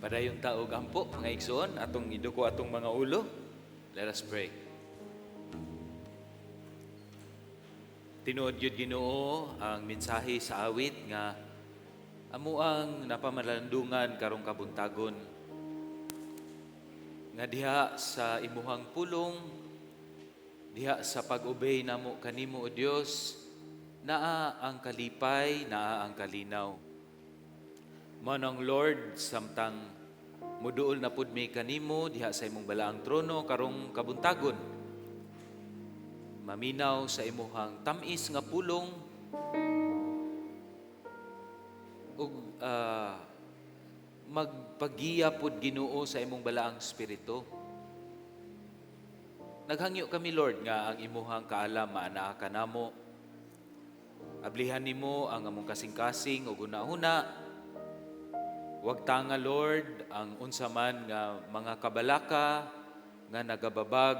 Padayon ta og ampo, mga igsoon, atong iduko atong mga ulo. Let us pray. Tinuod gyud, Ginoo, ang mensahe sa awit nga amo ang napamalandungan karong kabuntagon, nga diha sa imuhang pulong, diha sa pag-obey namo kanimo, o Dios, naa ang kalipay, naa ang kalinaw. Mao nang, Lord, samtang muduol na pud mi kanimo diha sa imong balaang trono karong kabuntagon, maminaw sa imuhang tamis nga pulong ug magpagiya pud, Ginoo, sa imong balaang espiritu. Naghangyo kami, Lord, nga ang imuhang kaalam maanaa kanamo. Ablihan nimo ang among kasing-kasing ug hunahuna. Wag tanga, Lord, ang unsa man nga mga kabalaka nga nagababag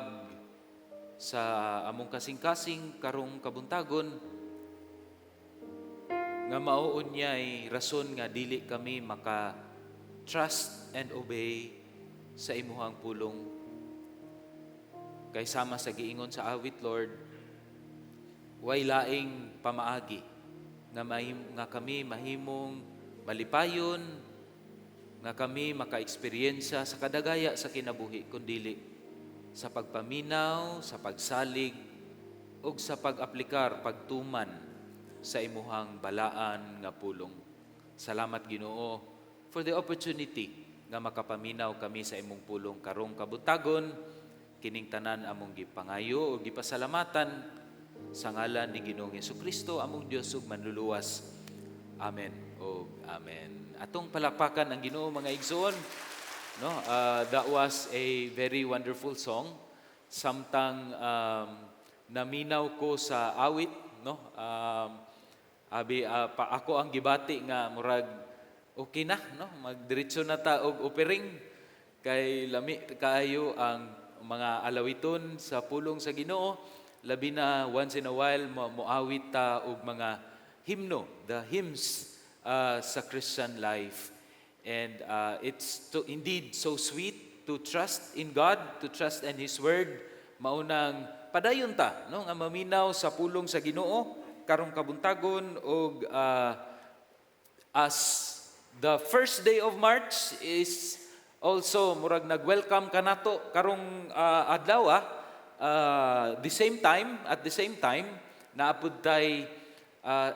sa among kasing-kasing karong kabuntagon, nga mao unyay rason nga dili kami maka trust and obey sa imuhang pulong. Kay sama sa giingon sa awit, Lord, way laing pamaagi nga kami mahimong malipayon, nga kami maka-eksperyensya sa kadagaya sa kinabuhi, kundili sa pagpaminaw, sa pagsalig ug sa pag-aplikar, pagtuman sa imuhang balaan nga pulong. Salamat, Ginoo, for the opportunity nga makapaminaw kami sa imong pulong karong kabuntagon. Kining tanan among gipangayo ug gipasalamatan sa ngalan ni Ginoong Kristo, among Dios ug Manluluwas. Amen ug amen. Atong palakpakan ang Ginoo, mga igsoon. No, that was a very wonderful song. Samtang naminaw ko sa awit, no? Abi pa ako ang gibati nga murag okay na, no? Magdiretso na ta og offering kay lami kaayo ang mga alawiton sa pulong sa Ginoo, labi na once in a while moawit ta og mga himno, the hymns sa Christian life. And it's indeed so sweet to trust in God, to trust in His Word. Mao nang padayon ta, no, nga maminaw sa pulong sa Ginoo karong kabuntagon og as the first day of March is also murag nag-welcome kanato karong adlaw, the same time at the same time naa pud tay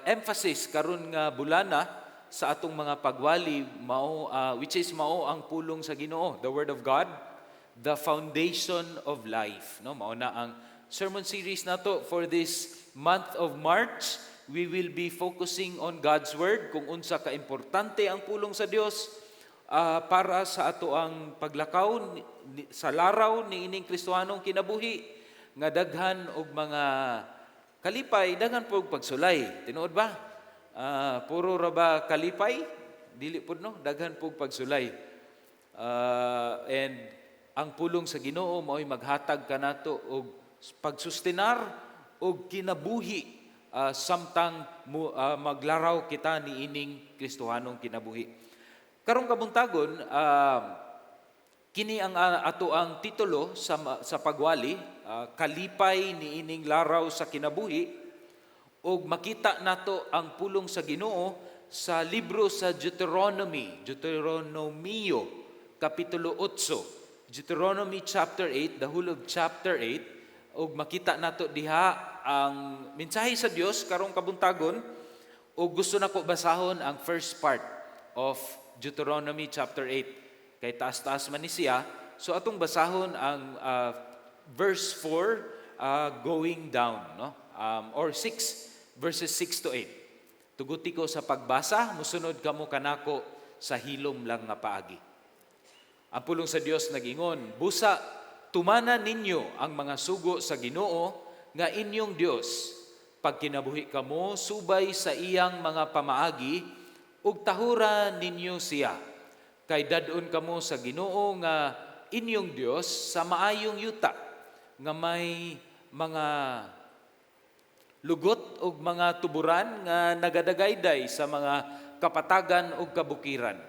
emphasis karon nga bulana sa atong mga pagwali, mao which is mao ang pulong sa Ginoo, the Word of God, the foundation of life, no? Mao na ang sermon series nato for this month of March. We will be focusing on God's Word, kung unsa ka importante ang pulong sa Dios para sa ato ang paglakaw sa laraw ni ining Kristohanong kinabuhi nga daghan og mga kalipay, daghan pog pagsulay. Tinuod ba? Puro ra ba kalipay? Dili pud, no, daghan pog pagsulay. And ang pulong sa Ginoo mao'y maghatag kanato og pagsustinar og kinabuhi samtang maglaraw kita niining Kristohanong kinabuhi. Karong kabuntagon, kini ang ato ang titulo sa pagwali, "Kalipay niining Laraw sa Kinabuhi", ug makita nato ang pulong sa Ginoo sa libro sa Deuteronomy, Deuteronomio, kapitulo 8. Deuteronomy chapter 8, the whole of chapter 8, ug makita nato diha ang mensahe sa Dios karong kabuntagon, ug gusto nako basahon ang first part of Deuteronomy chapter 8 kay taas-taas man ni siya. So atong basahon ang verse 4 going down, no? Or 6, verses 6 to 8. Tuguti ko sa pagbasa, musunod kamo kanako sa hilom lang nga paagi. Ang pulong sa Dios nagingon, "Busa tumana ninyo ang mga sugo sa Ginoo nga inyong Dios, pagkinabuhi kamo subay sa iyang mga pamaagi, ug tahura ninyo siya. Kay dad-on kamo sa Ginoo nga inyong Dios sa maayong yuta nga may mga lugot og mga tuburan nga nagadagayday sa mga kapatagan ug kabukiran."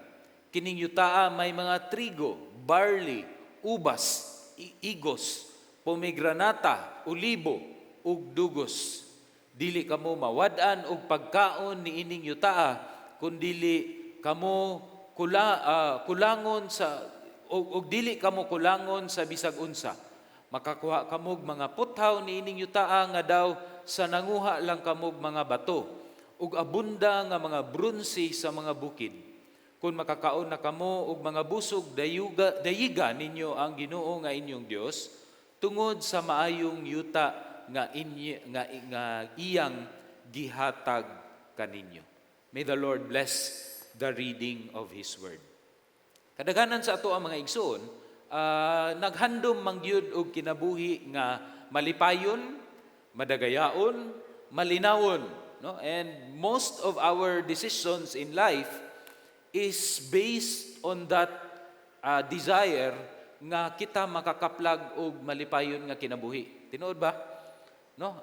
Kining yutaa may mga trigo, barley, ubas, igos, pomegranata, olibo ug dugos. Dili kamo mawad-an og pagkaon niining yutaa kun dili kamo kulangon sa og dili kamo kulangon sa bisag unsa. Makakuha kamog mga puthaw niining yutaa nga daw sa nanguha lang kamog mga bato ug abunda nga mga bronse sa mga bukid. Kung makakaon na kamo og mga busog, dayuga, dayiga ninyo ang Ginoo nga inyong Dios tungod sa maayong yuta nga iyang gihatag kaninyo. May the Lord bless the reading of His Word. Kadaghanan sa ato ang mga igsoon, naghandom mangyud og kinabuhi nga malipayon, madagayaon, malinawon, no? And most of our decisions in life is based on that desire nga kita makakaplag og malipayon nga kinabuhi. Tinuod ba? No?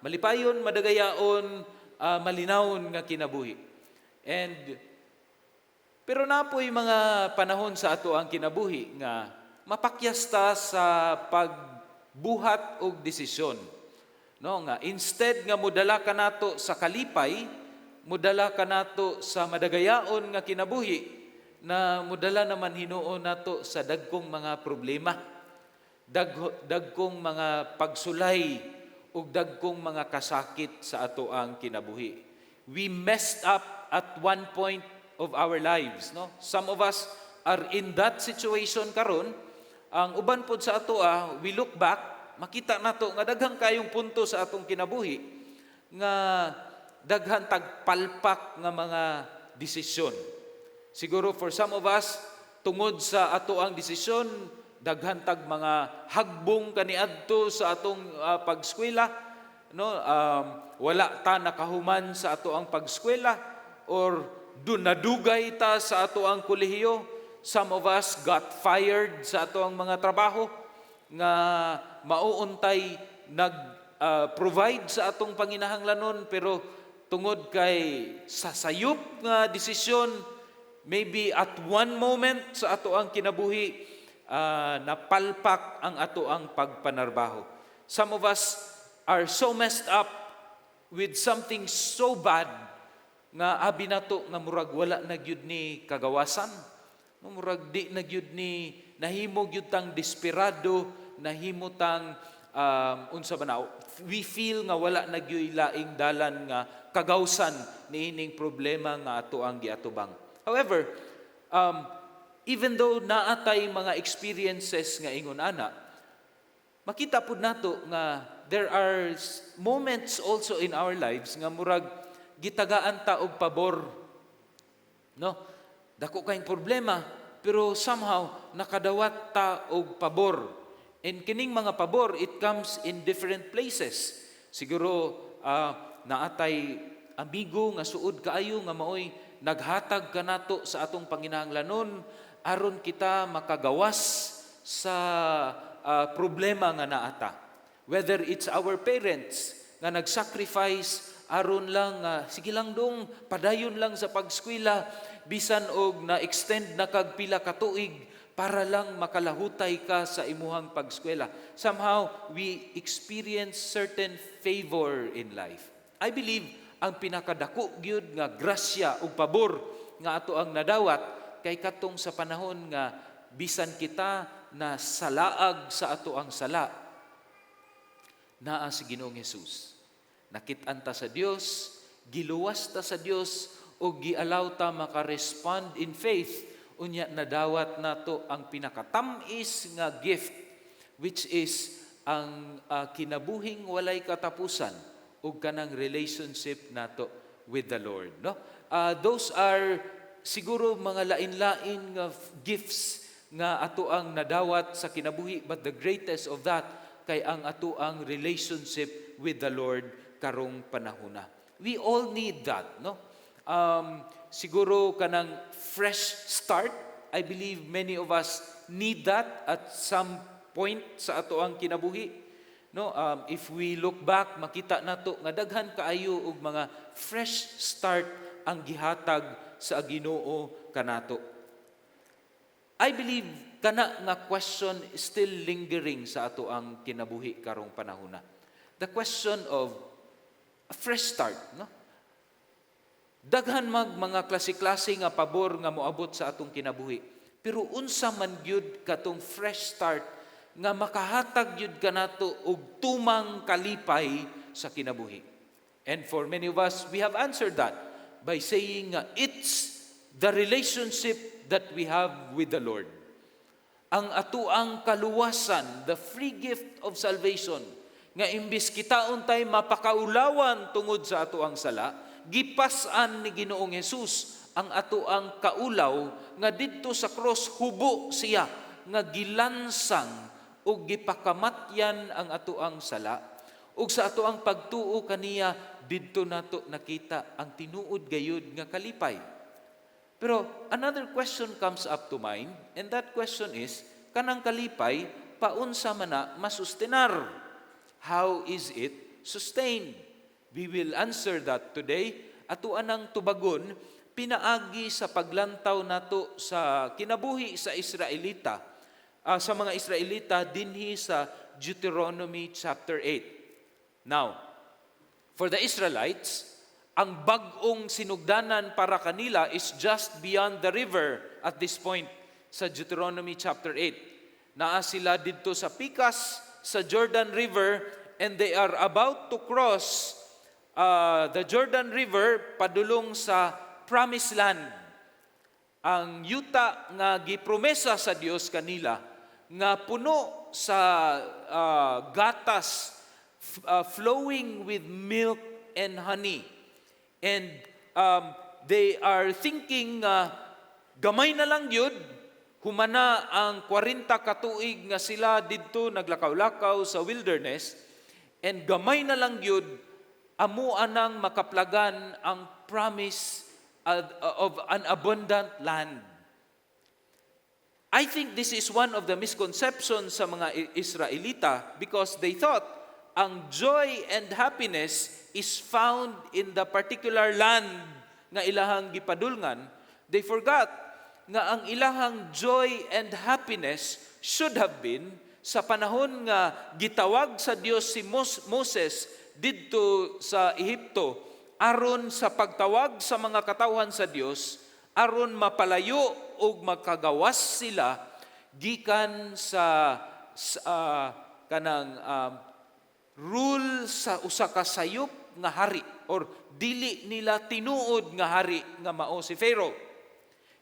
Malipayon, madagayaon, malinawon nga kinabuhi. And pero napoy mga panahon sa ato ang kinabuhi nga mapakyas ta sa pagbuhat og desisyon. No, nga instead nga modala kanato sa kalipay, modala kanato sa madagayaon nga kinabuhi, na modala naman hinuon nato sa dagkong mga problema, dagkong mga pagsulay ug dagkong mga kasakit sa ato ang kinabuhi. We messed up at one point of our lives, no? Some of us are in that situation karon. Ang uban pod sa ato ah, we look back, makita nato nga daghan kayong punto sa atong kinabuhi nga daghan tag palpak nga mga desisyon. Siguro for some of us, tungod sa ato ang desisyon, daghan tag mga hagbong kaniadto sa atong pagskwela, no? Wala ta nakahuman sa ato ang pagskwela or dun nadugay ta sa ato ang kolehiyo. Some of us got fired sa ato ang mga trabaho nga mauuntay nag provide sa atong panginahanglanon, pero tungod kay sa sayop nga desisyon, maybe at one moment sa ato ang kinabuhi, napalpak ang ato ang pagpanarbaho. Some of us are so messed up with something so bad nga abi nato nga murag wala na gyud ni kagawasan. No, murag di na gyud ni nahimo gyud tang desperado, nahimo tang unsa ba na, we feel nga wala na gyud laing dalan nga kagawsan niining problema nga ato ang giatubang. However, even though naatay mga experiences nga ingon ana, makita pud nato nga there are moments also in our lives nga murag gitagaan ta og pabor. No? Dako kayong problema, pero somehow nakadawat ta og pabor. And kining mga pabor, it comes in different places. Siguro naatay amigo nga suod kaayo nga maoy naghatag kanato sa atong panginahanglanon aron kita makagawas sa problema nga naata. Whether it's our parents nga nag-sacrifice aron lang nga sige lang dong, padayon lang sa pagskwela bisan og na-extend na kag pila ka tuig para lang makalahutay ka sa imuhang pagskwela. Somehow we experience certain favor in life. I believe ang pinakadako gyud nga grasya ug pabor nga ato ang nadawat kay katong sa panahon nga bisan kita na salaag sa ato ang sala, naa si Ginoong Hesus. Nakit-an ta sa Dios, giluwas ta sa Dios ug gialaw ta maka-respond in faith, unya nadawat nato ang pinakatam-is nga gift, which is ang kinabuhing walay katapusan ug kanang relationship nato with the Lord, no? Those are siguro mga lain-lain nga gifts nga ato ang nadawat sa kinabuhi, but the greatest of that kay ang ato ang relationship with the Lord karong panahona. We all need that, no? Siguro kanang fresh start, I believe many of us need that at some point sa ato ang kinabuhi. No, if we look back, makita nato nga daghan kaayo og mga fresh start ang gihatag sa Ginoo kanato. I believe kana nga question is still lingering sa atoang kinabuhi karong panahona. The question of a fresh start, no? Daghan mag mga klase-klase nga pabor nga moabot sa atong kinabuhi. Pero unsa man gyud katong fresh start nga makahatag gyud kanato og tumang kalipay sa kinabuhi? And for many of us, we have answered that by saying nga it's the relationship that we have with the Lord. Ang atuang kaluwasan, the free gift of salvation, nga imbis kitaon tay mapakaulawan tungod sa atoang sala, gipas-an ni Ginoong Hesus ang atoang kaulaw nga didto sa cross hubo siya nga gilansang ug gipakamatyan ang atoang sala, ug sa atoang pagtuo kaniya, didto nato nakita ang tinuod gayud nga kalipay. Pero another question comes up to mind, and that question is, kanang kalipay, paunsa man na masustenar? How is it sustained? We will answer that today. Ato anang tubagon, pinaagi sa paglantaw nato sa kinabuhi sa Israelita, sa mga Israelita dinhi sa Deuteronomy chapter 8. Now, for the Israelites, ang bag-ong sinugdanan para kanila is just beyond the river at this point sa Deuteronomy chapter 8. Naa sila didto sa pikas sa Jordan River and they are about to cross the Jordan River padulong sa Promised Land. Ang yuta nga gipromesa sa Dios kanila nga puno sa gatas, flowing with milk and honey. And they are thinking gamay na lang yun, humana ang 40 katuig nga sila didto naglakaw-lakaw sa wilderness, and gamay na lang yun, amo anang makaplagan ang promise of an abundant land. I think this is one of the misconceptions sa mga Israelita because they thought ang joy and happiness is found in the particular land nga ilahang gipadulngan. They forgot nga ang ilahang joy and happiness should have been sa panahon nga gitawag sa Dios si Moses didto sa Ehipto aron sa pagtawag sa mga katawhan sa Dios, aron mapalayo ug makagawas sila gikan sa kanang rule sa usa ka sayop nga hari or dili nila tinuod nga hari nga mao si Pharaoh.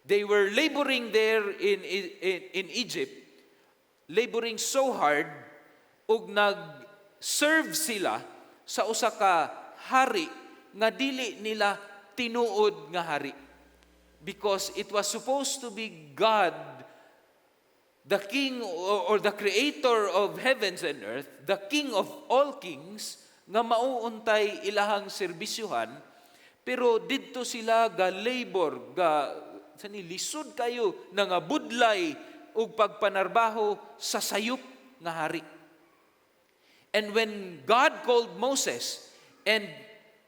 They were laboring there in Egypt, laboring so hard ug nag-serve sila sa usa ka hari nga dili nila tinuod nga hari. Because it was supposed to be God, the king or the creator of heavens and earth, the king of all kings, nga mauuntay ilahang serbisyuhan, pero didto sila ga labor, ga sani lisod kayo na nga budlay ug pagpanarbaho sa sayop nga hari. And when God called Moses and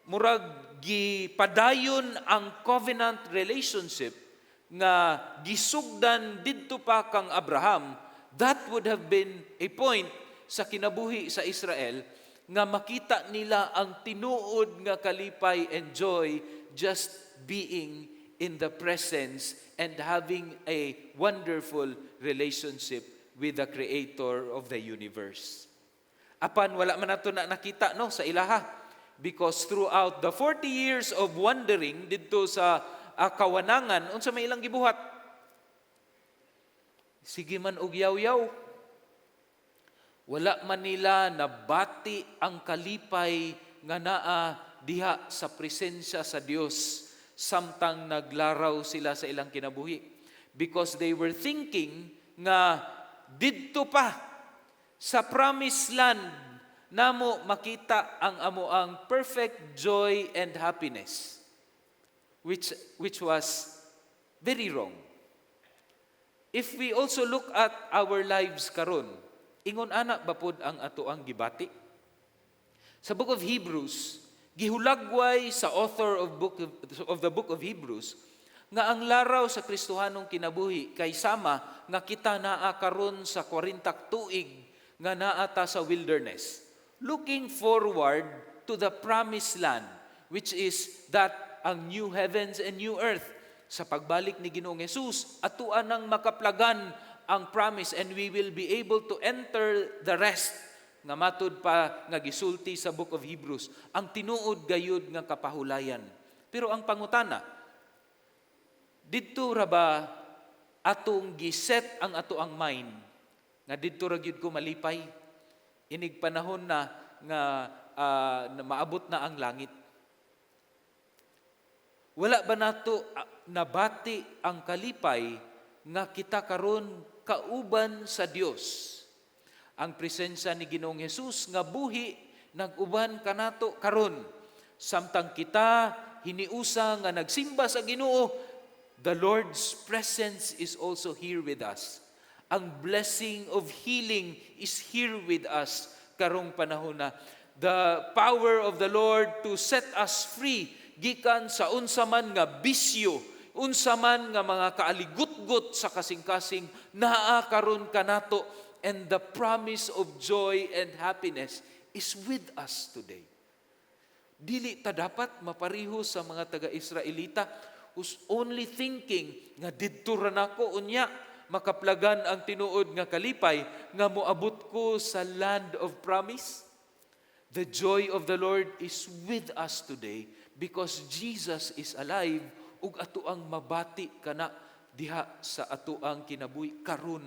murag gipadayon ang covenant relationship nga gisugdan didto pa kang Abraham, that would have been a point sa kinabuhi sa Israel nga makita nila ang tinuod nga kalipay and joy just being in the presence and having a wonderful relationship with the Creator of the universe. Apan wala man nato na nakita, no, sa ilaha, because throughout the 40 years of wandering didto sa kawanangan, unsa may ilang gibuhat? Sige man og yaw-yaw. Wala man nila nabati ang kalipay nga naa diha sa presensya sa Dios samtang naglaraw sila sa ilang kinabuhi because they were thinking nga didto pa sa Promised Land namo makita ang amoang perfect joy and happiness, which was very wrong. If we also look at our lives karon, ingon ana ba pod ang atoang gibati? Sa Book of Hebrews, gihulagway sa author of the Book of Hebrews Nga ang laraw sa Kristohanong kinabuhi kay sama nga kita naa karon sa 40 tuig nga naa ta sa wilderness, looking forward to the promised land, which is that ang new heavens and new earth. Sa pagbalik ni Ginoong Jesus, atoa nang makaplagan ang promise and we will be able to enter the rest nga matud pa nga gisulti sa Book of Hebrews, ang tinuod gayud nga kapahulayan. Pero ang pangutana, didto ra ba atong giset ang atoang mind nga didto ra gyud ko malipay inig panahon na nga na maabot na ang langit? Wala ba nato nabati ang kalipay nga kita karon kauban sa Dios? Ang presensya ni Ginoong Hesus nga buhi nag-uban kanato karon samtang kita hiniusa nga nagsimba sa Ginoo. The Lord's presence is also here with us. Ang blessing of healing is here with us karong panahon na. The power of the Lord to set us free gikan sa unsa man nga bisyo, unsa man nga mga kaaligutgot sa kasing-kasing, naa karon kanato, and the promise of joy and happiness is with us today. Dili ta dapat mapariho sa mga taga-Israelita who's only thinking nga didto ra nako unya makaplagan ang tinuod nga kalipay nga moabot ko sa land of promise. The joy of the Lord is with us today because Jesus is alive ug atoang mabati kana diha sa atoang kinabuhi karon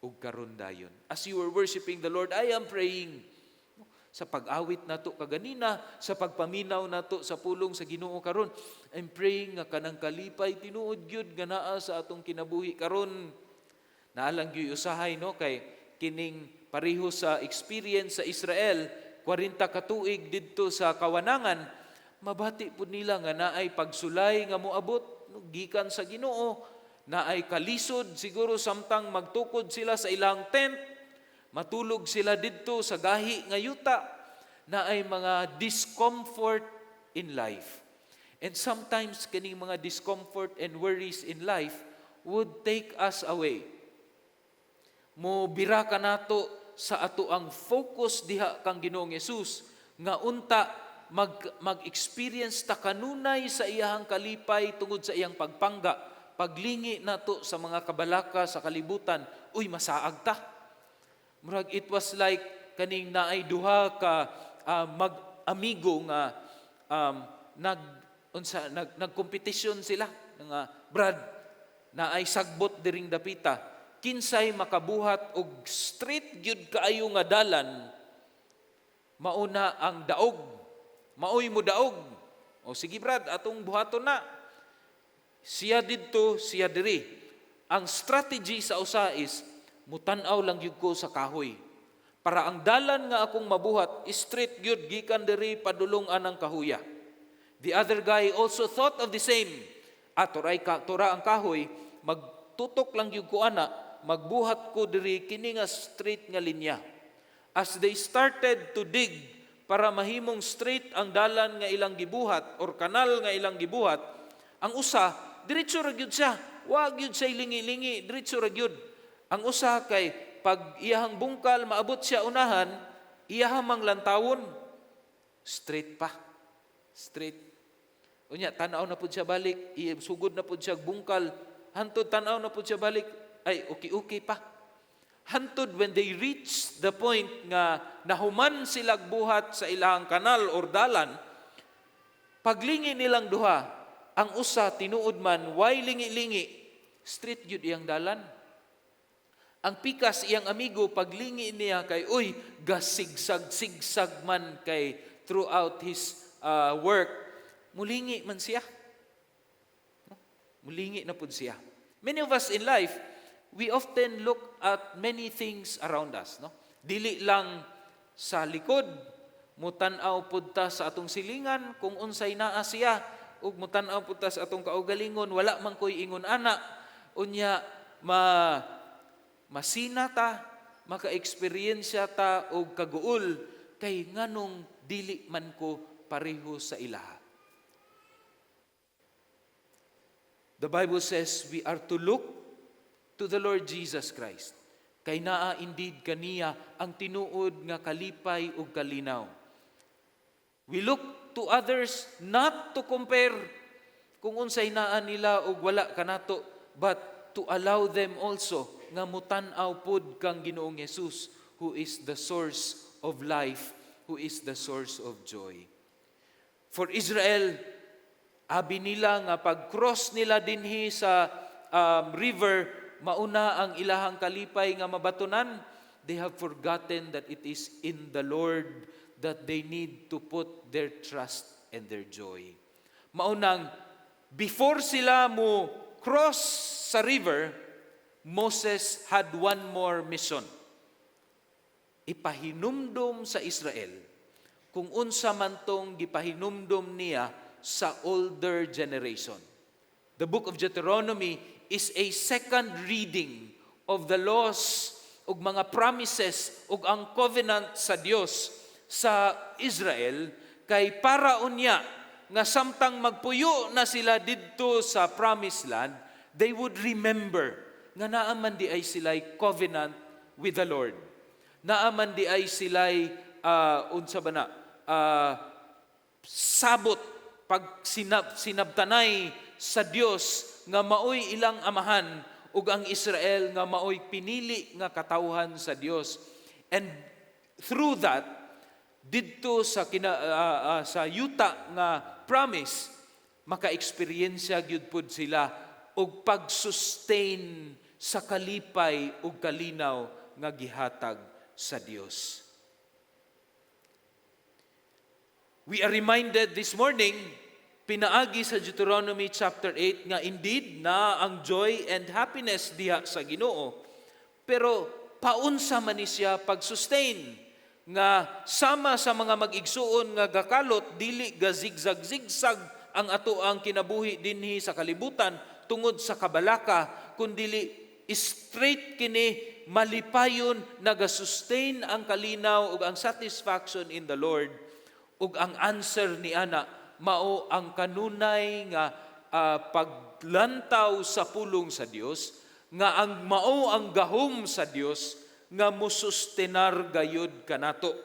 ug karon dayon. As you are worshiping the Lord, I am praying sa pag-awit nato kaganina, sa pagpaminaw nato sa pulong sa Ginoo karon, I'm praying nga kanang kalipay tinuod gyud nga naa sa atong kinabuhi karon. Naa lang gyud usahay, no, kay kining pareho sa experience sa Israel, 40 ka tuig didto sa kawanangan, mabati pud nila nga naay pagsulay nga moabot, no, gikan sa Ginoo, naay kalisod siguro samtang magtukod sila sa ilang tent, matulog sila didto sa gahi nga yuta, naay mga discomfort in life. And sometimes kining mga discomfort and worries in life would take us away. Mo bira kanato sa atoang focus diha kang Ginoong Hesus nga unta mag-experience ta kanunay sa iyahang kalipay tungod sa iyang pagpangga. Paglingi nato sa mga kabalaka sa kalibutan, uy, masaag ta. Murag it was like kaning naay duha ka mag-amigo nga nag unsa nag nagkompetisyon sila nga, "Brad, naay sagbot diring dapita, kinsay makabuhat og straight gyud kaayo nga dalan, mauna ang daog, maoy mo daog." "O sige, Brad, atong buhaton na." Siya didto, siya diri. Ang strategy sa usa is, "Mutan-aw lang gyud ko sa kahoy para ang dalan nga akong mabuhat straight gyud gikan diri padulong anang kahuya." The other guy also thought of the same. "Ah, turay ka, tura ang kahoy, magtutok lang gyud ko ana, magbuhat ko diri kini nga straight nga linya." As they started to dig para mahimong straight ang dalan nga ilang gibuhat or kanal nga ilang gibuhat, ang usa diretso ra gyud siya. Wa gyud siya lingi-lingi, diretso ra gyud. Ang usa kay pag iyahang bungkal maabot siya unahan, iyahang mang lantawon. Straight pa. Straight. Unya, tanaw na pud siya balik, sugod na pud siya bungkal. Hantod tanaw na pud siya balik, ay okay-okay pa. Hantod when they reach the point nga nahuman sila buhat sa ilang kanal or dalan, paglingi nilang duha, ang usa tinuod man, way lingi-lingi, straight gyud iyang dalan. Ang pikas iyang amigo, paglingi niya kay, uy, gasigsag-sigsag man kay throughout his work, mulingi man siya. No? Mulingi na pud siya. Many of us in life, we often look at many things around us, no? Dili lang sa likod, mutan-aw pud ta sa atong silingan kung unsay naa siya, ug mutan-aw pud ta sa atong kaugalingon, wala man koy ingon ana. Unya masina ta, maka-eksperyensya ta og kaguol kay nganong dili man ko pareho sa ilaha. The Bible says we are to look to the Lord Jesus Christ. Kay naa indeed kaniya ang tinuod nga kalipay ug kalinaw. We look to others not to compare kung unsay naa nila ug wala kanato, but to allow them also nga mutan-aw pud kang Ginoong Jesus, who is the source of life, who is the source of joy. For Israel, abi nila nga pag-cross nila dinhi sa river, mauna ang ilahang kalipay nga mabatunan. They have forgotten that it is in the Lord that they need to put their trust and their joy. Maunang before sila mo cross sa river, Moses had one more mission. Ipahinumdum sa Israel kung unsa man tong gipahinumdum niya sa older generation. The book of Deuteronomy is a second reading of the laws ug mga promises ug ang covenant sa Dios sa Israel, kay para unya nga samtang magpuyo na sila didto sa promised land, they would remember nga naa man diay sila'y covenant with the Lord. Naa man diay sila'y unsa ba na sabot pag sinabtanay sa Dios nga maoy ilang amahan ug ang Israel nga maoy pinili nga katawhan sa Dios. And through that, didto sa yuta nga promise, maka-eksperyensya gyud pud sila og pag-sustain sa kalipay ug kalinaw nga gihatag sa Dios. We are reminded this morning, pinaagi sa Deuteronomy chapter 8, nga indeed na ang joy and happiness diha sa Ginoo. Pero paunsa man ni siya pag-sustain nga sama sa mga mag-igsuon nga gakalot, dili ga zigzag zigzag ang ato ang kinabuhi dinhi sa kalibutan tungod sa kabalaka, kundili straight kini, malipayon, nagasustain ang kalinaw ug ang satisfaction in the Lord. Ug ang answer ni ana mao ang kanunay nga paglantaw sa pulong sa Dios, nga ang mao ang gahom sa Dios nga musustenar gayud kanato,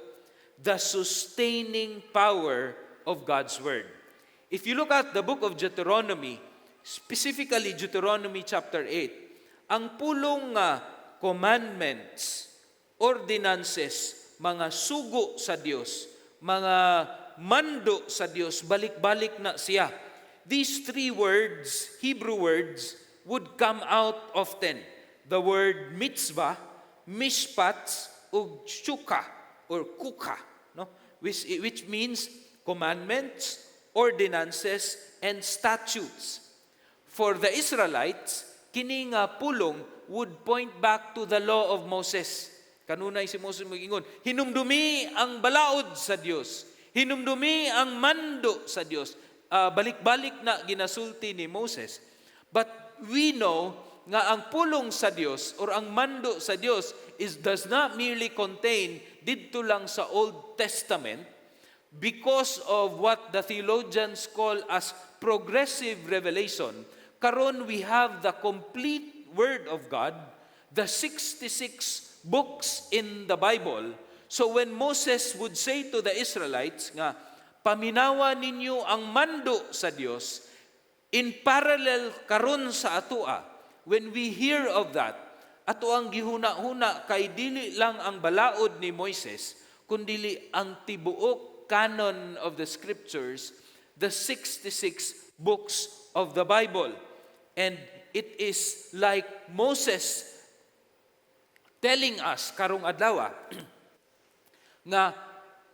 the sustaining power of God's word. If you look at the book of Deuteronomy, specifically Deuteronomy chapter 8, ang pulong nga commandments, ordinances, mga sugo sa Dios, mga mando sa Dios, balik-balik na siya. These three words, Hebrew words, would come out often. The word mitzvah, mishpat, ug shuka or kuka, no? Which means commandments, ordinances, and statutes. For the Israelites, kini nga pulong would point back to the law of Moses. Kanunay si Moses mag-ingon, "Hinumdumi ang balaod sa Dios. Hinumdumi ang mando sa Dios." Balik-balik na ginasulti ni Moses. But we know nga ang pulong sa Dios or ang mando sa Dios is does not merely contain didto lang sa Old Testament because of what the theologians call as progressive revelation. Karon we have the complete word of God, the 66 books in the Bible. So when Moses would say to the Israelites nga paminawa ninyo ang mando sa Dios, in parallel karon sa atoa, when we hear of that, ato ang gihuna-huna kay dili lang ang balaod ni Moises, kundili ang tibuok canon of the scriptures, the 66 books of the Bible. And it is like Moses telling us karong adlaw nga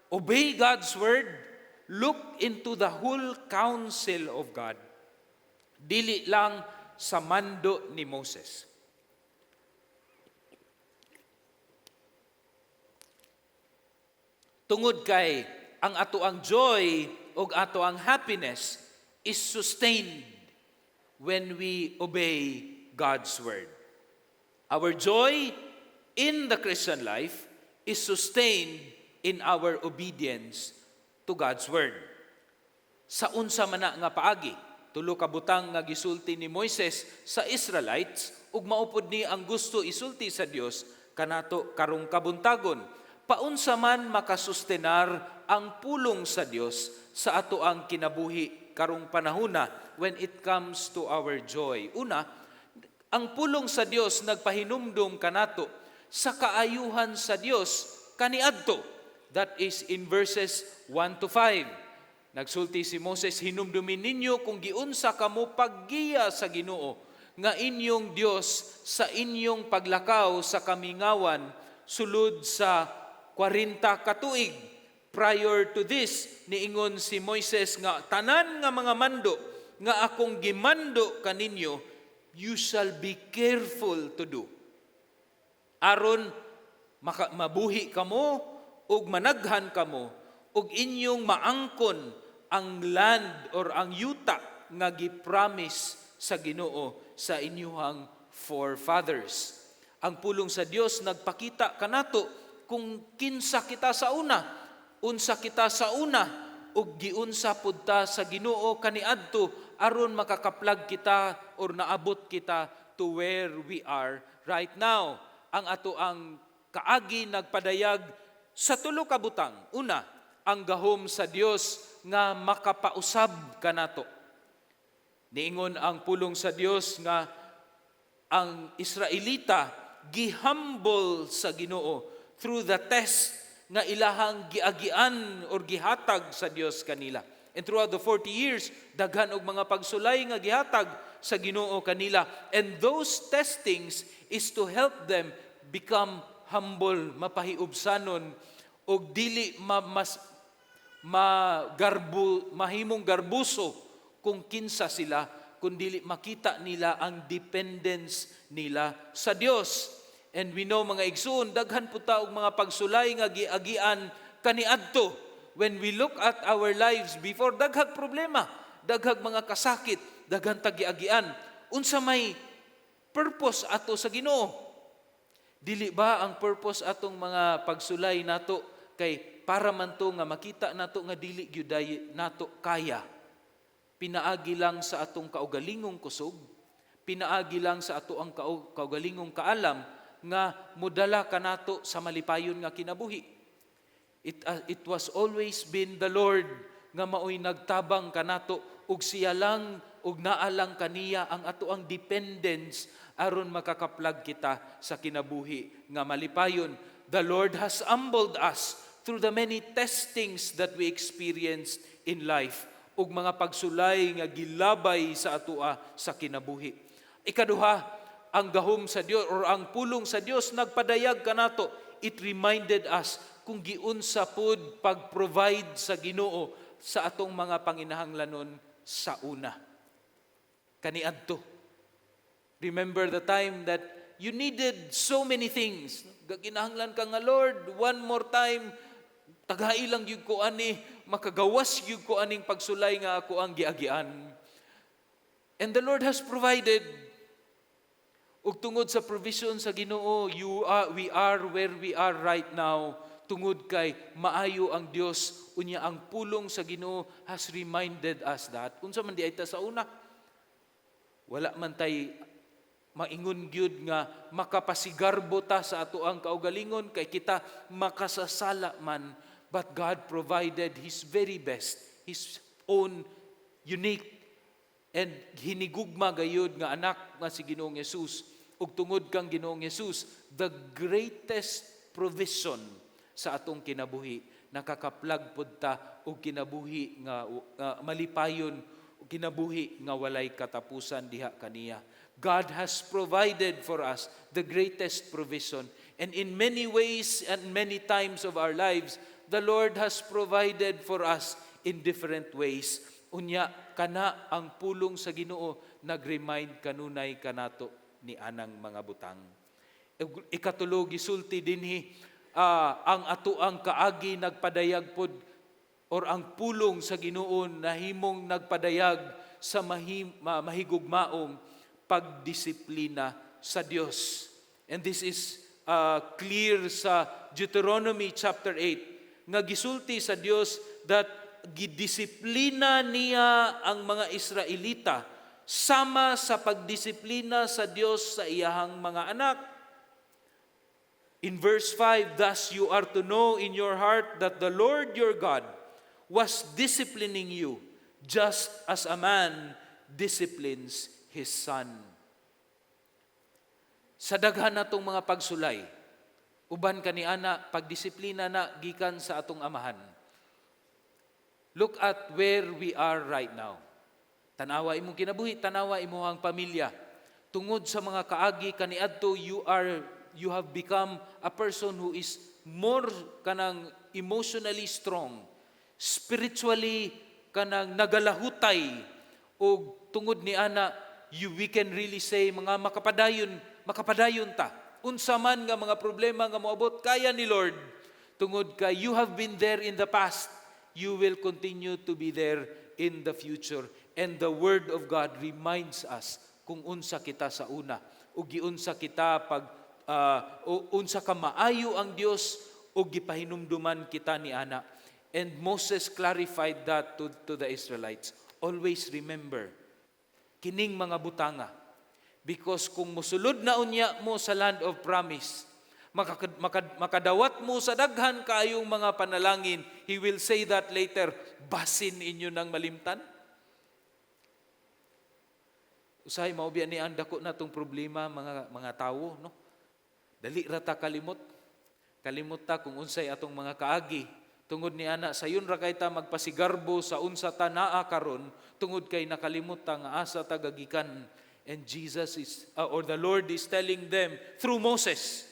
obey God's word, look into the whole counsel of God. Dili lang sa mando ni Moses. Tungod kay ang ato ang joy ug ato ang happiness is sustained when we obey God's word. Our joy in the Christian life is sustained in our obedience to God's word. Sa unsa man na nga paagi? Tulo ka butang nga gisulti ni Moises sa Israelites ug mao pod ni ang gusto isulti sa Dios kanato karong kabuntagon. Paunsa man makasustenar ang pulong sa Dios sa ato ang kinabuhi karong panahona when it comes to our joy? Una, ang pulong sa Dios nagpahinumdum kanato sa kaayuhan sa Dios kaniadto. That is in verses 1 to 5. Nagsulti si Moses, "Hinumdumin ninyo kung giunsa kamo paggiya sa Ginoo nga inyong Dios sa inyong paglakaw sa kamingawan sulod sa 40 ka tuig." Prior to this, niingon si Moises nga tanan nga mga mando nga akong gimando kaninyo, you shall be careful to do. Aron mabuhi kamo ug managhan kamo ug inyong maangkon ang land or ang yuta nga gi-promise sa Ginoo sa inyuhang forefathers. Ang pulong sa Dios nagpakita kanato kung kinsa kita sa una, unsa kita sa una, ug giunsa pud ta sa Ginoo kaniadto aron makakaplag kita or naabot kita to where we are right now. Ang ato ang kaagi nagpadayag sa tulo ka butang. Una, ang gahom sa Dios nga makapausab kanato. Niingon ang pulong sa Dios nga ang Israelita gihumble sa Ginoo through the test nga ilahang giagian or gihatag sa Dios kanila. And throughout the 40 years, daghan og mga pagsulay nga gihatag sa Ginoo kanila. And those testings is to help them become humble, mapahiubsanon og dili mas magarbo, mahimong garbuso kung kinsa sila, kundi makita nila ang dependence nila sa Dios. And we know, mga igsoon, daghan pud ta og mga pagsulay nga giagian kaniadto. When we look at our lives before, daghag problema, daghag mga kasakit, daghan ta giagian. Unsa may purpose ato sa Ginoo? Dili ba ang purpose atong mga pagsulay nato kay para man to nga makita nato nga dili gyud nato kaya? Pinaagi lang sa atong kaugalingong kusog, pinaagi lang sa ato ang kaugalingong kaalam nga modala kanato sa malipayon nga kinabuhi. It was always been the Lord nga maoy nagtabang kanato ug siya lang ug naa lang kaniya ang ato ang dependence aron makakaplag kita sa kinabuhi nga malipayon. The Lord has humbled us through the many testings that we experienced in life ug mga pagsulay nga gilabay sa atoa sa kinabuhi. Ikaduha, ang gahom sa Dios or ang pulong sa Dios nagpadayag kanato. It reminded us kung giunsa pud pag-provide sa Ginoo sa atong mga panginahanglanon sa una. Kaniadto. Remember the time that you needed so many things. Gakinahanglan ka nga, "Lord, one more time, tagai lang gyud ko ani, makagawas gyud ko aning pagsulay nga ako ang giagian." And the Lord has provided. Ug tungod sa provision sa Ginoo, you are, we are where we are right now. Tungod kay maayo ang Dios, unya ang pulong sa Ginoo has reminded us that unsa man diay ta sa una. Wala man tay maingon gyud nga makapasigarbo ta sa ato ang kaugalingon kay kita makasasala man, but God provided His very best, His own unique and hinigugma gayud nga anak nga si Ginoong Hesus. Ug tungod kang Ginoong Hesus, the greatest provision sa atong kinabuhi, nakakaplag pud ta og kinabuhi nga malipayon ug kinabuhi nga walay katapusan diha kaniya. God has provided for us the greatest provision, and in many ways and many times of our lives, the Lord has provided for us in different ways. Unya kana ang pulong sa Ginoo nag-remind kanunay kanato ni anang mga butang. Ikatulo, gisulti dinhi ang atoang kaagi nagpadayag pod or ang pulong sa Ginoo nahimong nagpadayag sa mahigugmaong pagdisiplina sa Dios. And this is clear sa Deuteronomy chapter 8 nga gisulti sa Dios that gidisiplina niya ang mga Israelita sama sa pagdisiplina sa Dios sa iyahang mga anak. In verse 5, "Thus you are to know in your heart that the Lord your God was disciplining you just as a man disciplines his son." Sa daghan natong mga pagsulay, uban kaniana pagdisiplina na gikan sa atong amahan. Look at where we are right now. Tanawa imong kinabuhi, tanawa imong pamilya. Tungod sa mga kaagi kaniadto, you have become a person who is more kanang emotionally strong, spiritually kanang nagalahutay, ug tungod ni ana we can really say mga makapadayon, makapadayon ta. Unsa man nga mga problema nga moabot, kaya ni Lord. Tungod kay you have been there in the past, you will continue to be there in the future. And the word of God reminds us kung unsa kita sa una ug giunsa kita pag unsa ka maayo ang Dios ug gipahinumduman kita ni ana. And Moses clarified that to the Israelites. Always remember kining mga butanga, because kung musulod na unya mo sa land of promise, makadawat mo sa daghan kaayong mga panalangin. He will say that later, basin inyo nang malimtan. Usahay mao biya ni ang dako natong problema, mga tawo, no? Dali ra ta kalimot. Kalimot ta kung unsay atong mga kaagi. Tungod ni ana, sayon ra kay ta magpasigarbo sa unsa ta naa karon, tungod kay nakalimot ta nga asa ta gagikan. And Jesus is or the Lord is telling them through Moses,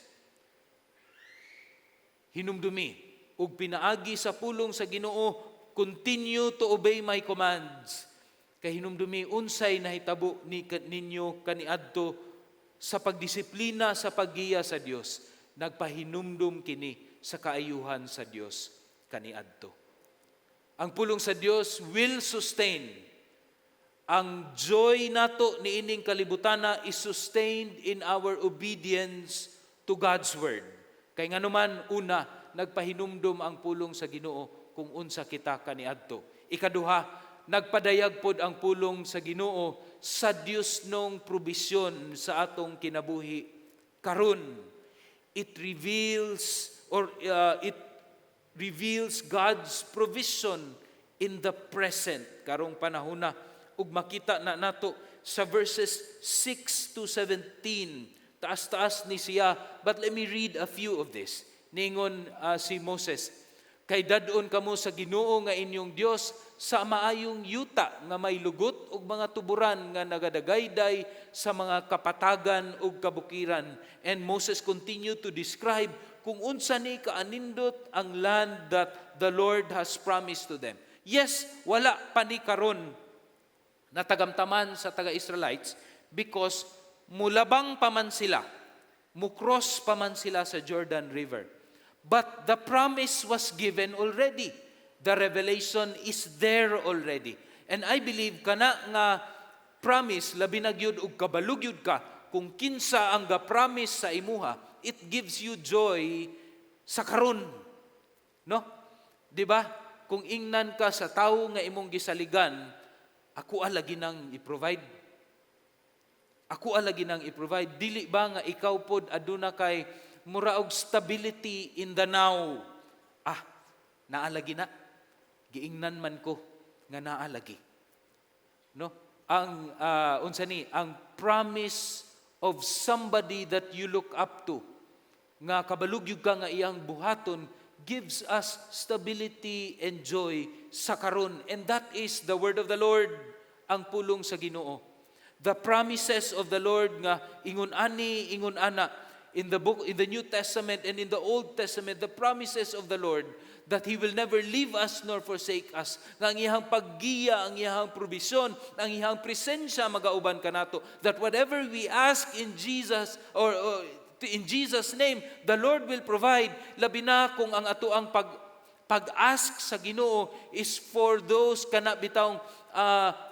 hinumdumi ug pinaagi sa pulong sa Ginoo, continue to obey my commands. Kay hinumdumi unsay nahitabo ni ninyo kaniadto sa pagdisiplina, sa paggiya sa Dios. Nagpahinumdum kini sa kaayuhan sa Dios kaniadto. Ang pulong sa Dios will sustain. Ang joy nato niining kalibutana is sustained in our obedience to God's word. Kay nganuman, una, nagpahinumdum ang pulong sa Ginoo kung unsa kita kaniadto. Ikaduha, nagpadayag pod ang pulong sa Ginoo sa Dios nong probisyon sa atong kinabuhi karon. It reveals God's provision in the present, karong panahona, ug makita na nato sa verses 6 to 17. Taas-taas ni siya, but let me read a few of this. Ningon si Moses, "Kay dad-on kamo sa Ginoo nga inyong Dios sa maayong yuta nga may lugot ug mga tuburan nga nagadagayday sa mga kapatagan ug kabukiran." And Moses continued to describe kung unsa ni kaanindot ang land that the Lord has promised to them. Yes, wala pa ni karon natagamtaman sa taga-Israelites because mulabang pa man sila, mukross pa man sila sa Jordan River. But the promise was given already. The revelation is there already. And I believe kana nga promise, labi na gyud og kabalo gyud ka kung kinsa ang ga-promise sa imuha, it gives you joy sa karon. No? 'Di ba? Kung ingnan ka sa tawo nga imong gisaligan, ako lagi nang i-provide. Ako lagi nang i-provide. Dili ba nga ikaw pod aduna kay mura og stability in the now? Ah, naa lagi na. Giingnan man ko nga naa lagi. No? Ang unsa ni ang promise of somebody that you look up to nga kabalo gyud ka nga iyang buhaton gives us stability and joy sa karon, and that is the word of the Lord, ang pulong sa Ginoo, the promises of the Lord nga ingon ani, ingon ana, in the book, in the New Testament and in the Old Testament, the promises of the Lord that He will never leave us nor forsake us, nga ang iyang paggiya, ang iyang probisyon, ang iyang presensya magauban kanato, that whatever we ask in Jesus or in Jesus' name, the Lord will provide, labi na kung ang ato ang pag-ask sa Ginoo is for those kana bitawng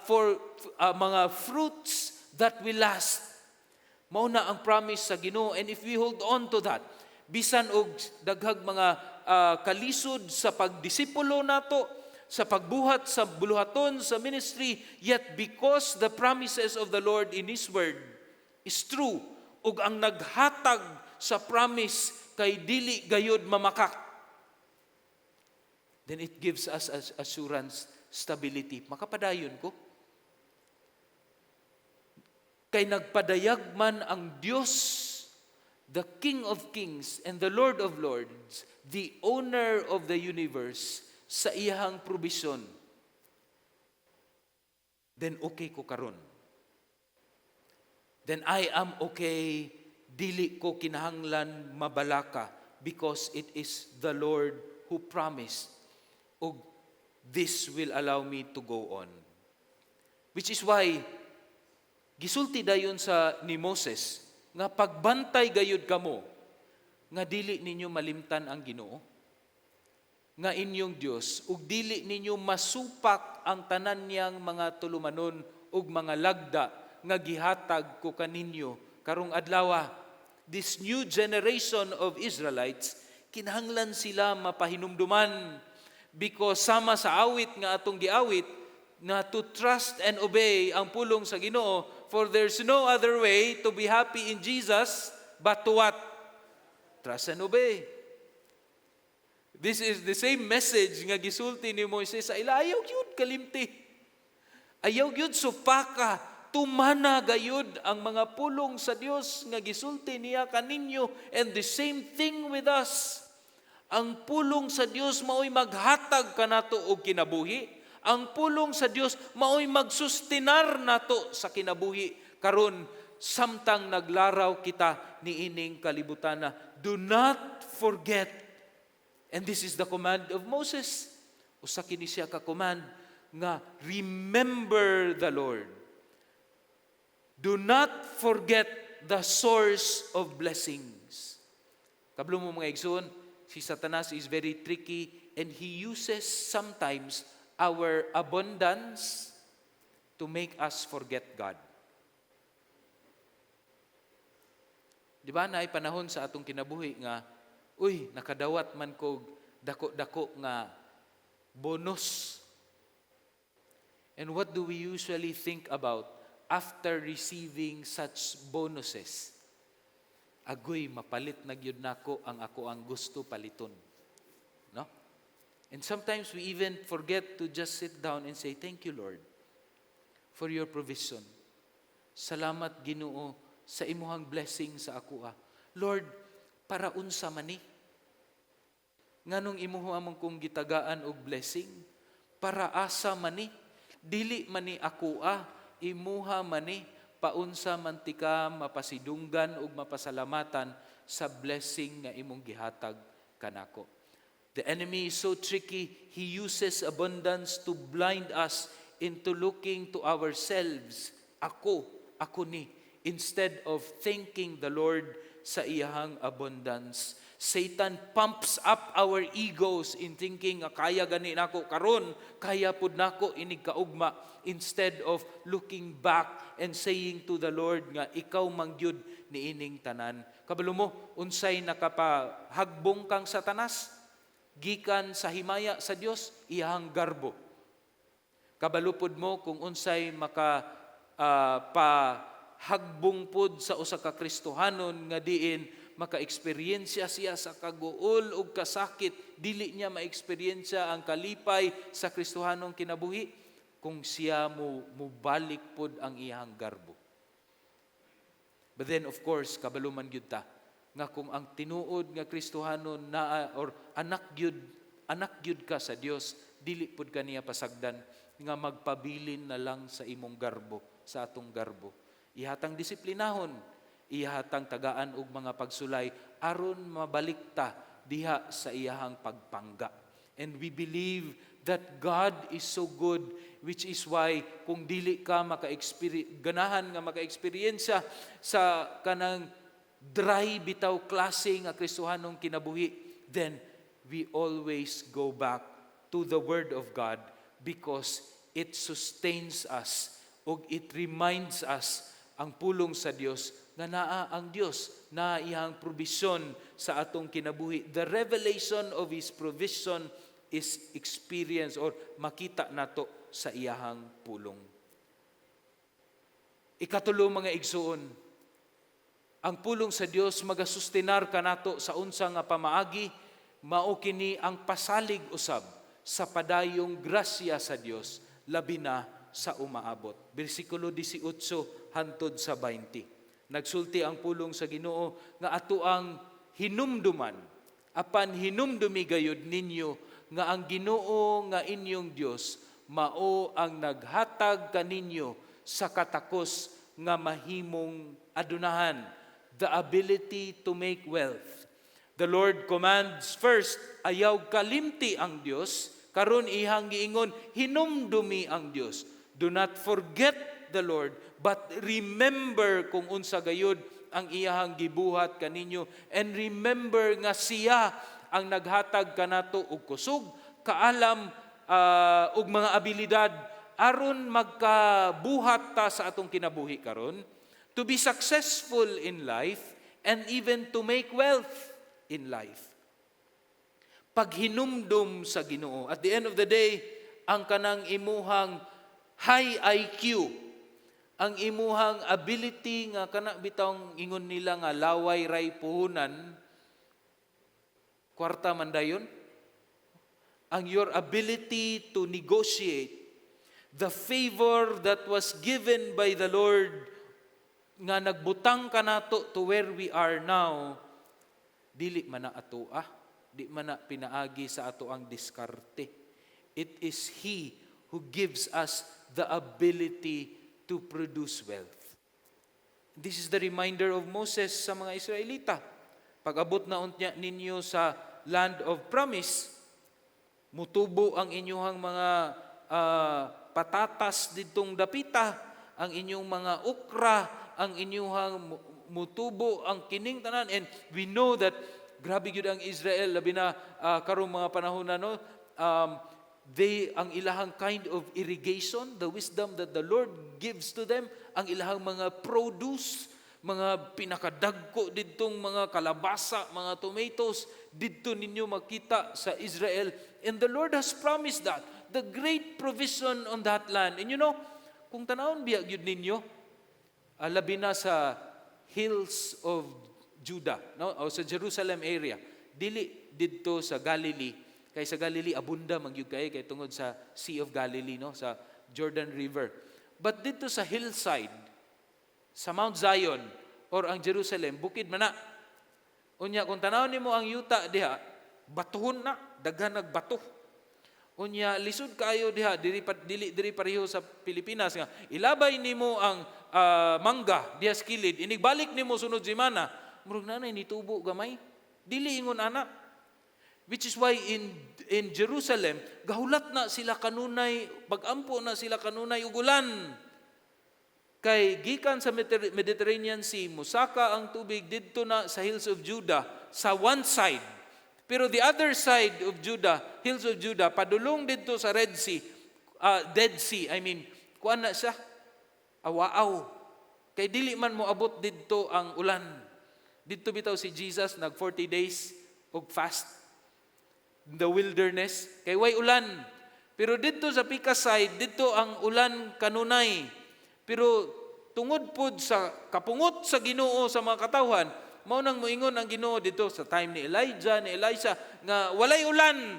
for mga fruits that will last. Mao na ang promise sa Ginoo, and if we hold on to that, bisan og daghag mga kalisod sa pagdisipulo nato, sa pagbuhat sa buluhaton sa ministry, yet because the promises of the Lord in His Word is true, ug ang naghatag sa promise kay dili gayod mamakak, then it gives us assurance, stability. Makapadayon ko. Kay nagpadayag man ang Dios, the King of Kings and the Lord of Lords, the owner of the universe, sa iyahang provision, then okay ko karon. Then I am okay, dili ko kinahanglan mabalaka because it is the Lord who promised ug this will allow me to go on. Which is why gisulti dayon sa ni Moses nga pagbantay gayud kamo nga dili ninyo malimtan ang Ginoo nga inyong Dios ug dili ninyo masupak ang tanan niyang mga tulumanon ug mga lagda nga gihatag ko kaninyo karong adlaw. This new generation of Israelites, kinahanglan sila mapahinumduman because sama sa awit nga atong giawit na to trust and obey ang pulong sa Ginoo, for there's no other way to be happy in Jesus but to what? Trust and obey. This is the same message nga gisulti ni Moises sa ila. Ayaw gyud kalimti. Ayaw gyud supaka. Tumana gayud ang mga pulong sa Dios nga gisulti niya kaninyo, and the same thing with us. Ang pulong sa Dios mao'y maghatag kanato og kinabuhi. Ang pulong sa Dios mao'y magsustinar nato sa kinabuhi karon samtang naglaraw kita niining kalibutana. Do not forget. And this is the command of Moses. Usa kini siya ka command nga remember the Lord. Do not forget the source of blessings. Kabalo mo, mga igsoon, si Satanas is very tricky and he uses sometimes our abundance to make us forget God. Di ba naay panahon sa atong kinabuhi nga, uy, nakadawat man kog dako-dako nga bonus? And what do we usually think about after receiving such bonuses? Agoy, mapalit na gyud nako ang ako ang gusto paliton. No? And sometimes we even forget to just sit down and say, "Thank you, Lord, for your provision. Salamat, Ginoo, sa imuhang blessing sa akoa. Lord, para unsa man ni? Nganong imuha man kong gitagaan og blessing? Para asa man ni? Dili man ni akoa, imuha man ni. Paunsa man tika mapasidunggan ug mapasalamatan sa blessing nga imong gihatag kanako?" The enemy is so tricky. He uses abundance to blind us into looking to ourselves. Ako, ako ni. Instead of thanking the Lord sa iyahang abundance. Satan pumps up our egos in thinking nga kaya gani nako karon, kaya pud nako inig kaugma, instead of looking back and saying to the Lord nga ikaw man gyud niining tanan. Kabalo mo unsay nakapahagbong kang Satanas gikan sa himaya sa Dios? Iyahang garbo. Kabalo pud mo kung unsay maka pahagbong pud sa usa ka Kristohanon nga diin maka-eksperyensya siya sa kaguol ug kasakit, dili niya maeksperiensya ang kalipay sa Kristohanong kinabuhi? Kung siya mo mubalik pod ang iyang garbo. But then, of course, kabalo man gyud ta nga kung ang tinuod nga Kristohanon naa or anak gyud ka sa Dios, dili pud ka niya pasagdan nga magpabilin na lang sa imong garbo, sa atong garbo. Ihatang disiplinahon, ihatang tagaan og mga pagsulay aron mabalik ta diha sa iyahang pagpangga. And we believe that God is so good, which is why kung dili ka maka ganahan nga maka-eksperyensya sa kanang dry bitaw klase nga Kristohanong kinabuhi, then we always go back to the Word of God because it sustains us ug it reminds us ang pulong sa Dios nga naa ang Dios, naa iyang provision sa atong kinabuhi. The revelation of His provision is experience or makita nato sa iyahang pulong. Ikatulo, mga igsuon, ang pulong sa Dios magasustinar kanato sa unsa nga pamaagi. Mao kini ang pasalig usab sa padayong grasya sa Dios, labi na sa umaabot. Bersikulo 18 hantod sa 20. Nagsulti ang pulong sa Ginoo nga ato ang hinumduman, "Apan hinumdumi gayud ninyo nga ang Ginoo nga inyong Dios mao ang naghatag kaninyo sa katakos nga mahimong adunahan," the ability to make wealth. The Lord commands first, ayaw kalimti ang Dios. Karon ihang giingon, hinumdumi ang Dios. Do not forget the Lord, but remember kung unsa gayud ang iyahang gibuhat kaninyo and remember nga siya ang naghatag kanato og kusog, kaalam ug mga abilidad aron magkabuhat ta sa atong kinabuhi karon, to be successful in life and even to make wealth in life. Paghinumdum sa Ginoo. At the end of the day, ang kanang imuhang high IQ, ang imuhang ability nga kana bitawng ingon nila nga laway ray puhunan, kwarta man dayon, ang your ability to negotiate, the favor that was given by the Lord nga nagbutang kanato to where we are now, dili man na atoa, di man na pinaagi sa ato ang diskarte. It is He who gives us the ability to produce wealth. This is the reminder of Moses sa mga Israelita. Pag-abot na unya ninyo sa land of promise, mutubo ang inyong mga patatas ditong dapita, ang inyong mga okra, ang inyong mutubo ang kining tanan. And we know that grabe gyud ang Israel, labi na karong mga panahon na, no, they ang ilahang kind of irrigation, the wisdom that the Lord gives to them, ang ilahang mga produce, mga pinakadagko didtong mga kalabasa, mga tomatoes, didto ninyo makita sa Israel. And the Lord has promised that the great provision on that land. And kung tanawon biya gyud ninyo, labi na sa hills of Judah, no, o sa Jerusalem area, dili didto sa Galilee, kay sa Galilee abunda man gyud kay kay tungod sa Sea of Galilee, no, sa Jordan River. But didto sa hillside, sa Mount Zion or ang Jerusalem, bukid man na. Unya kung tanawon nimo ang yuta diha, batuhon na, daghan nagbato. Unya lisod kayo diha, diri pa, dili diri pareho sa Pilipinas nga ilabay nimo ang mangga diha sa kilid, inigbalik nimo sunod semana, murag nanay nitubo gamay. Dili ingon ana. Which is why in Jerusalem, gahulat na sila kanunay, pagampo na sila kanunay ug ulan. Kay gikan sa Mediterranean Sea, musaka ang tubig didto na sa hills of Judah sa one side. Pero the other side of Judah, hills of Judah, padulong didto sa Red Sea, Dead Sea, I mean, kuan na siya, awaaw. Kay dili man mo abot didto ang ulan. Didto bitaw si Jesus nag 40 days og fast in the wilderness kay way ulan. Pero didto sa Pika side, didto ang ulan kanunay. Pero tungod pod sa kapungot sa Ginoo sa mga katawhan, mao nang moingon ang Ginoo didto sa time ni Elijah, ni Elisha nga walay ulan.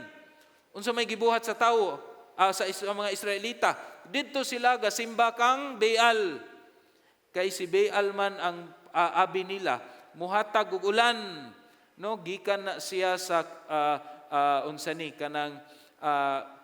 Unsa may gibuhat sa tawo, sa mga Israelita? Didto sila gasimba kang Baal. Kay si Baal man ang abi nila, muhatag og ulan. No, gikan na siya sa unsa ni kanang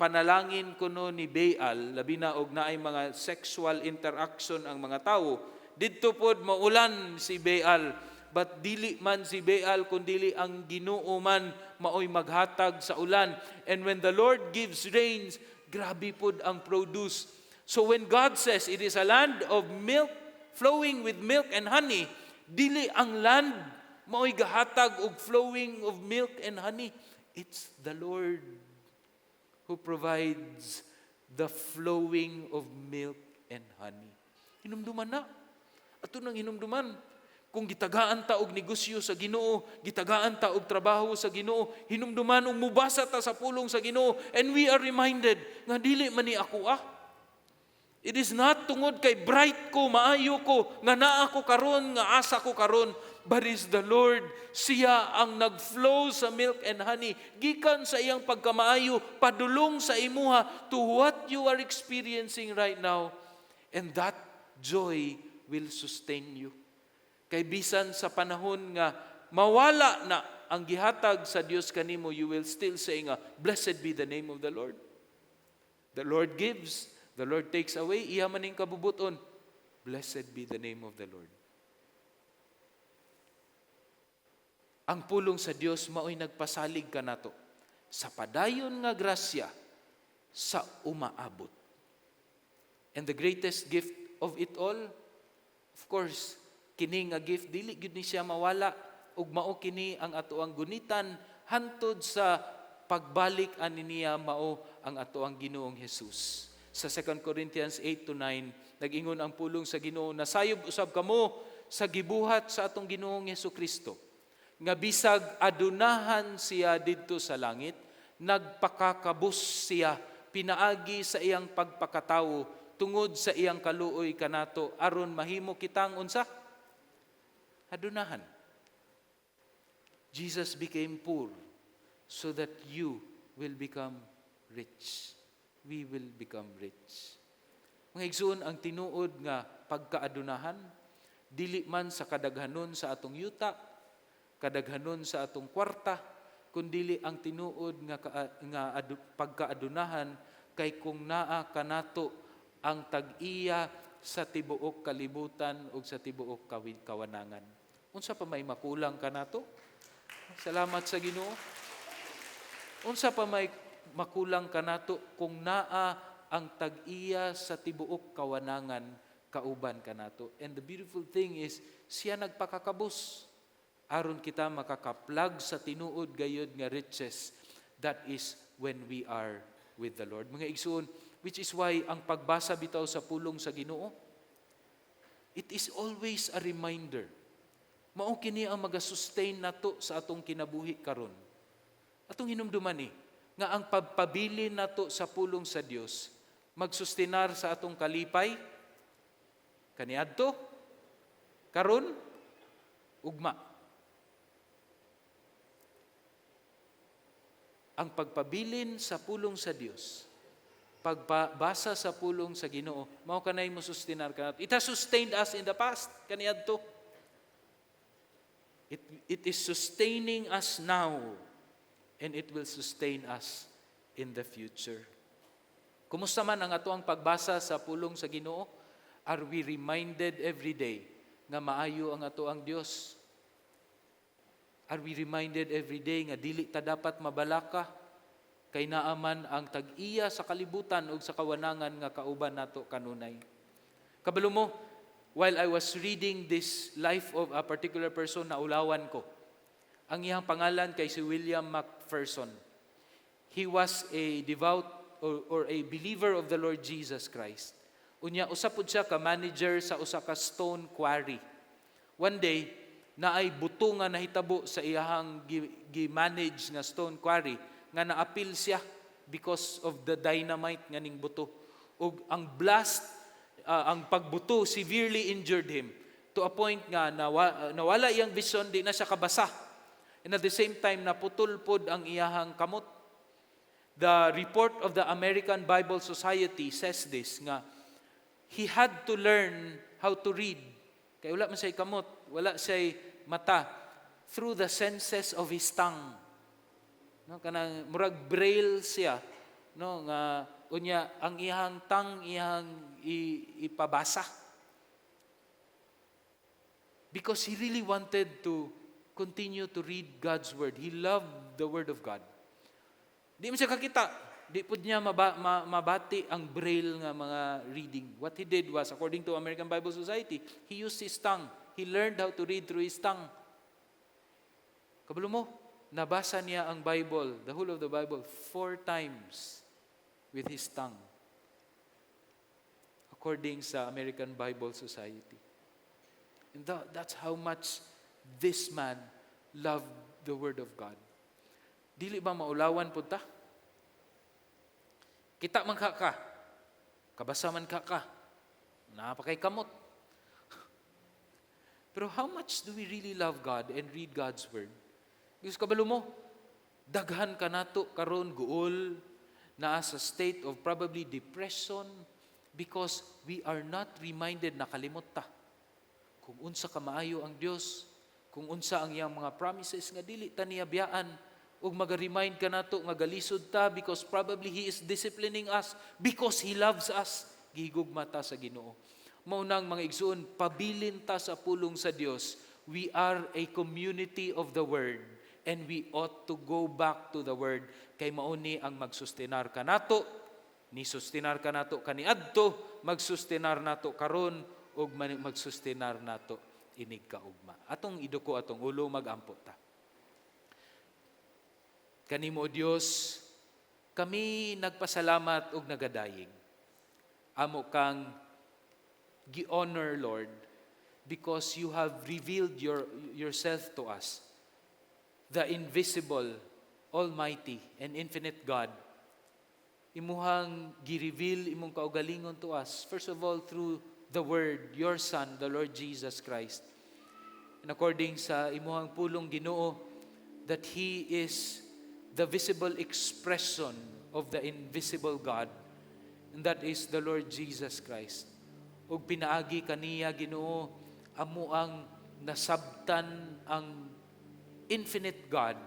panalangin kuno ni Baal, labi na og naay mga sexual interaction ang mga tawo. Didto pod maulan si Baal, but dili man si Baal kundili ang Ginoo man maoy maghatag sa ulan. And when the Lord gives rains, grabe pod ang produce. So when God says it is a land of milk, flowing with milk and honey, dili ang land maoy gahatag og flowing of milk and honey. It's the Lord who provides the flowing of milk and honey. Hinumduman na. Ato nang hinumduman. Kung Kung gitagaan ta og negosyo sa Ginoo, gitagaan ta og trabaho sa Ginoo, hinumduman og mubasa ta sa pulong sa Ginoo, and we are reminded nga dili man ni ako ah. It is not tungod kay bright ko, maayo ko, nga naa ko karon, nga asa ko karon, but is the Lord. Siya ang nag-flow sa milk and honey gikan sa iyang pagkamaayo, padulong sa imuha to what you are experiencing right now. And that joy will sustain you. Kay bisan sa panahon nga mawala na ang gihatag sa Dios kanimo, you will still say nga, "Blessed be the name of the Lord." The Lord gives, the Lord takes away, iya man ning kabubuton. Blessed be the name of the Lord. Ang pulong sa Dios mao'y nagpasalig kanato sa padayon nga grasya sa umaabot. And the greatest gift of it all, of course, kini nga gift dili gyud ni siya mawala ug mao kini ang atoang gunitan hantod sa pagbalik ani niya, mao ang atoang Ginoong Hesus. Sa 2 Corinthians 8 to 9, nag-ingon ang pulong sa Ginoo, "Nasayop usab kamo sa gibuhat sa atong Ginoong Hesus Kristo nga bisag adunahan siya didto sa langit, nagpakakabus siya pinaagi sa iyang pagpakatawo tungod sa iyang kaluoy kanato aron mahimo kitang unsa? Adunahan." Jesus became poor so that you will become rich. We will become rich. Mga igsoon, ang tinuod nga pagkaadunahan, dili man sa kadaghanon sa atong yuta, kadaghanon sa atong kwarta, kundili ang tinuod nga pagkaadunahan kay kung naa kanato ang tag-iya sa tibuok kalibutan ug sa tibuok kawanangan. Unsa pa may makulang kanato? Salamat sa Ginoo. Unsa pa may makulang kanato kung naa ang tag-iya sa tibuok kawanangan kauban kanato? And the beautiful thing is siya nagpakakabus aron kita makakaplag sa tinuod gayod nga riches, that is when we are with the Lord. Mga igsoon, which is why ang pagbasa bitaw sa pulong sa Ginoo, it is always a reminder. Mao kini ang magasustain nato sa atong kinabuhi karon. Atong hinumduman ni nga ang pagpabilin nato sa pulong sa Dios magsustinar sa atong kalipay kaniadto, karon, ugma. Ang pagpabilin sa pulong sa Dios, pagbasa sa pulong sa Ginoo, mao kanay mo sustinar kanato. It has sustained us in the past kaniadto. It is sustaining us now and it will sustain us in the future. Kumusta man ang atoang pagbasa sa pulong sa Ginoo? Are we reminded every day nga maayo ang atoang Dios? Are we reminded every day nga dili ta dapat mabalaka kay naa man ang tag-iya sa kalibutan ug sa kawanangan nga kauban nato kanunay? Kabalo mo, while I was reading this life of a particular person, naulawan ko. Ang iyang pangalan kay si William McPherson. He was a devout or a believer of the Lord Jesus Christ. Unya, usa pud siya ka manager sa usa ka stone quarry. One day, naay buto nga nahitabo sa iyahang gi-manage nga stone quarry nga naapil siya because of the dynamite nga ning buto. Ug ang blast, ang pagbuto severely injured him to a point nga nawala iyang vision, di na siya kabasa. And at the same time, naputol pod ang iyahang kamot. The report of the American Bible Society says this, nga he had to learn how to read. Kay wala man siya'y kamot, wala siya'y mata, through the senses of his tongue. No, kanang murag braille siya, no, nga unya ang iyang tongue iyang ipabasa. Because he really wanted to continue to read God's word. He loved the word of God. Di man siya kakita. Di pud niya mabati ang braille nga mga reading. What he did was, according to American Bible Society, he used his tongue. He learned how to read through his tongue. Kabalo mo, nabasa niya ang Bible, the whole of the Bible, four times with his tongue. According sa American Bible Society. And that's how much this man loved the Word of God. Dili ba maulawan pud ta? Kita man ka ka. Kabasa man ka ka. Napakay kamot. Pero how much do we really love God and read God's Word? Because kabalo mo, daghan kanato karon guol, naa sa state of probably depression because we are not reminded, nakalimot ta kung unsa ka maayo ang Dios, kung unsa ang iyang mga promises nga dili ta niya biyaan, ug maga-remind kanato nga galisod ta because probably He is disciplining us because He loves us. Gihigugma ta sa Ginoo. Mao nang, mga igsuon, pabilin ta sa pulong sa Dios. We are a community of the Word and we ought to go back to the Word kay mao ni ang magsustenar kanato, ni sustenar kanato kaniadto, magsustenar nato karon, ug magsustenar nato inig kaugma. Atong iduko atong ulo, magampo ta. Kanimo, O Dios, kami nagpasalamat ug nagadayig. Amo kang gi-honor, Lord, because you have revealed yourself to us, the invisible, almighty, and infinite God. Imuhang gi-reveal imong kaugalingon to us, first of all, through the Word, your Son, the Lord Jesus Christ. And according sa imuhang pulong, Ginoo, that He is the visible expression of the invisible God, and that is the Lord Jesus Christ. Ug pinaagi kaniya, Ginoo, amo ang nasabtan ang infinite God.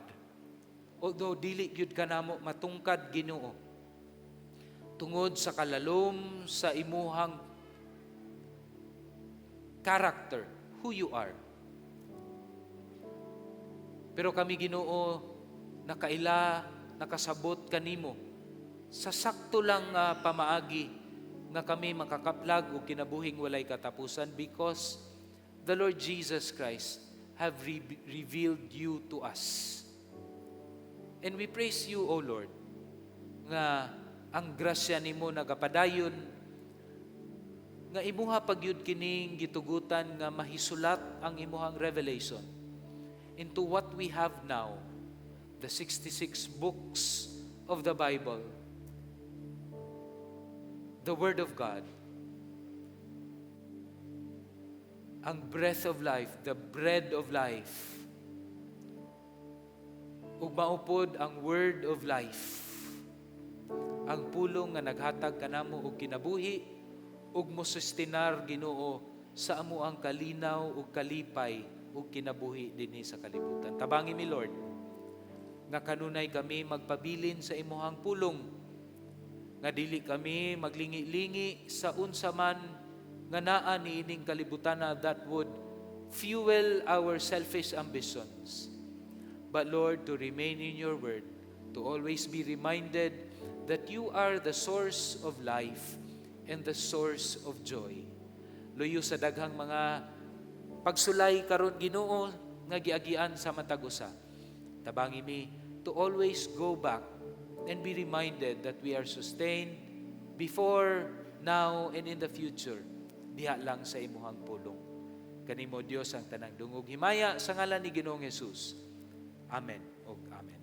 Although dili gyud kanamo matungkad, Ginoo, tungod sa kalalom sa imuhang character, who you are. Pero kami, Ginoo, nakaila, nakasabot kanimo sa sakto lang nga pamaagi nga kami makakaplag og kinabuhing walay katapusan because the Lord Jesus Christ have revealed you to us. And we praise you, O Lord, nga ang grasya nimo nagapadayon, nga imuha pagyud kining gitugutan nga mahisulat ang imuhang revelation into what we have now, the 66 books of the Bible, the Word of God, ang breath of life, the bread of life, ug maupod ang Word of life, ang pulong nga naghatag kanamo og kinabuhi ug mosustinar, Ginoo, sa amo ang kalinaw ug kalipay ug kinabuhi dinhi sa kalibutan. Tabangi mi, Lord, nga kanunay kami magpabilin sa imuhang pulong, nga dili kami maglingi-lingi sa unsa man nga naa niining kalibutan na that would fuel our selfish ambitions. But Lord, to remain in your word, to always be reminded that you are the source of life and the source of joy. Luyo sa daghang mga pagsulay karon, Ginoo, nga giagian sa matag usa. Tabangi mi to always go back and be reminded that we are sustained before, now, and in the future diha lang sa imuhang pulong. Kanimo, Dios, ang tanang dungog, himaya sa ngalan ni Ginoong Jesus. Amen ug amen.